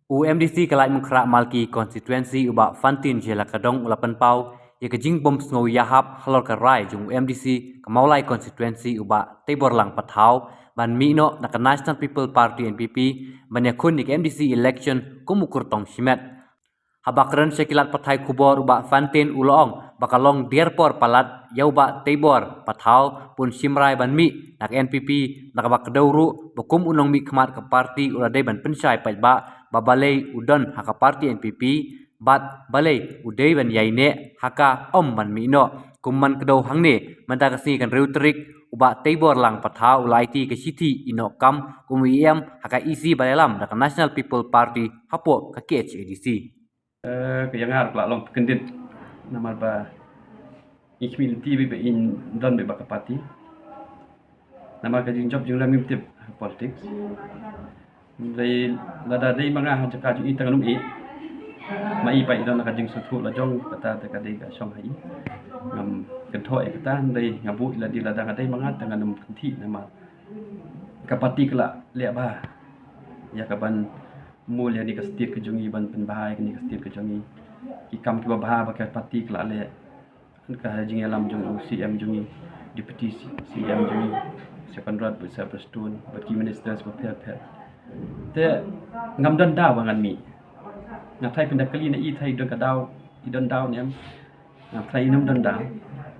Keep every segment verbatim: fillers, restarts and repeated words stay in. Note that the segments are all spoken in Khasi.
U MDC ka Laitumkhrah Malki Constituency u Bah Fantin Jela Kadong u la pynpaw ïa ka jingbym sngew ïahap halor ka rai jong u MDC ka Mawlai Constituency u Bah Teibor Lang Pathaw ban mih noh na ka National People Party, NPP, ban ïakhun ïa ka MDC election kum u kyrtong shimet. Haba kren sha ki lad pathai khubor u Bah Fantin u la ong ba ka long diar por palat ïa u Bah Teibor Pathaw, bun shim rai ban mih na ka NPP, na kaba kdew ruh ba kum u nongmihkhmat ka party u la dei ban pynshai paidbah ba balei u don ha ka party NPP bad balei u dei ban ïaineh ha ka, ym ban mih noh. Kum ban kdew hangne, mynta ka sngi ka hynriew tarik, u Bah Teibor Lang Pathaw u la aiti ka shithi ïehnoh kam kum u EM ha ka EC ba la ïalam da ka National People Party hapoh ka KHADC. Eh, ka ïa nga ruh ka la long pynkyndit, namar ba i khmih lynti ba in don bad ka party. Namar ka jingjop jingrem ngim tip ha politics. Dei lada dei ma nga ha jaka jong i te ngan ym ïeh. Ma i pat i don ka jingsngewthuh la jong, kata te ka dei ka shong ha i. Ngam kynthoh ïa kata, dei nga buh ïa lade, lada nga dei ma nga te ngan ym kynthih namar ka party ka la leh bha ïa ka ban mul ïa kane ka state ka jong i, ban pynbha ïa kane ka state ka jong i. Ki kam kiba bha ba ka party ka la leh. Ka jingïalam jong u CM jong i, Deputy CM jong i, Sir Conrad bad Sir Prestone bad ki ministers ba pher pher. Te ngam don daw ba ngan mih. Nga tharai pynda kylli na i, tharai i don ka daw, i don daw ne em. Nga tharai i nym don daw.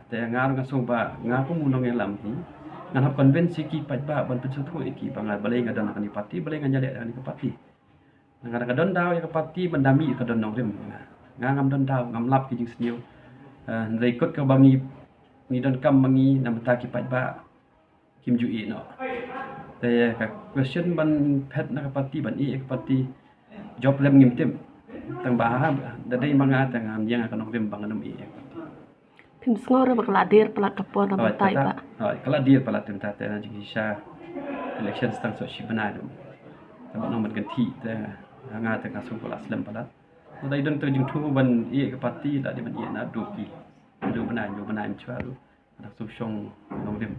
Te nga ruh nga sngew ba nga kum u nongïalam hi, ngan hap convince ïa ki paidbah ban pynsngewthuh ïa ki ba nga, balei nga don ha kane ka party, balei ngan ïaleh ha kane ka party. Nga, nga don daw ïa ka party ban da mih ka don nongrim. Nga ngam don daw, ngam lap ki jingsniew. Eh, hynrei kut kaba ngi, ngi donkam ma ngi na bynta ki paidbah, kim ju ïeh noh. Te ka question ban phet na ka party, ban ïeh ka party, jop lem ngim tip. Tang ba ha da dei ma nga te ngam ïeng ha ka nongrim ba ngan ym ïeh ka party. Phim sngew re ba ka la dier palat ka por na mynta i Bah? Hooid, ka la dier palat mynta te na jingshisha election tang shu shi bnai ruh. Te ba nang ban kynthih te nga te nga sngew ka la slem palat. Te da i don te jingthoh ban ïeh ka party, la dei ban ïeh naduh ki hynñiew bnai, hynñiew bnai mynshwa ruh. Da shu shong nongrim.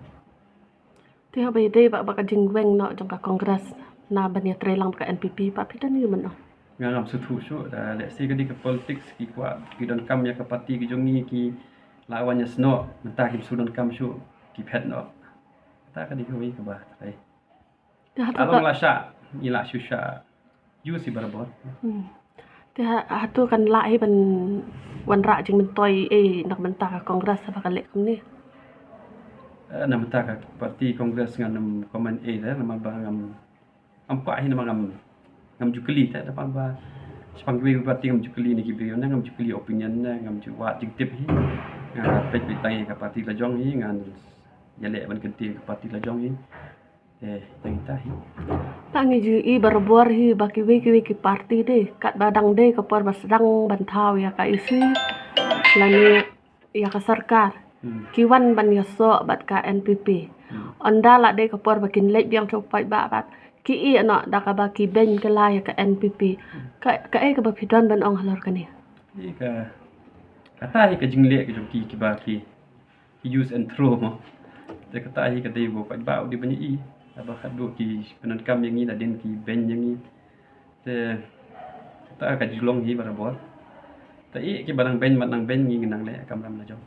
Te haba ïadei bad, bad ka jingweng noh jong ka Congress na ban ïatreilang bad ka NPP, Bah, phi don aïu ban ong? Nga ngam sngewthuh shuh, da lehse ka dei ka politics, ki kwah ki donkam ïa ka party ka jong ngi, ki la wan ïasnoh, mynta kim shu donkam shuh, ki phet noh. Kata ka dei kawei kaba trai. Te hato ka long la shah, ngi la shu shah use hi barabor. Hmm. Te ha, hato kan lah hi ban wanrah jingmyntoi ei na ka bynta ka Congress haba ka leh kumne? Eh, na bynta ka party Congress ngan ym comment ei re, namar ba ngam, ngam kwah hi, namar ngam, ngam ju kylli te, namar ba shaphang kiwei ki party ngam ju kylli ne ki briew ne, ngam ju kylli opinion ne, ngam ju wad jingtip hi. Nga peit peit tang ïa ka party la jong hi, ngan ïaleh ban kyntiew ka party la jong hi. Eh, tang ita hi. Tang ngi ju i barabor hi ba kiwei kiwei ki party de, katba dang dei ka por ba sdang ban thaw ïa ka EC lane ïa ka sorkar. Hmm. Ki wan ban ïasoh bad ka NPP. Hmm. Ynda la dei ka por ba kin leit biang sha u paidbah pat, ki ïeh noh da kaba ki beiñ kylla ïa ka NPP. Hmm. Ka, kaei kaba phi don ban ong halor kane? Hi ka, kata hi ka jingleh ka jong ki, kiba ki use and throw mo. Te kata hi ka dei ba u paidbah u dei ban ïohi. Haba khatduh ki pyndonkam ïa ngi, hadien ki beiñ ïa ngi. Te kata ka ju long hi barabor. Te ïa kiba nang beiñ, mat nang beiñ, ngi nang leh kamram la jong.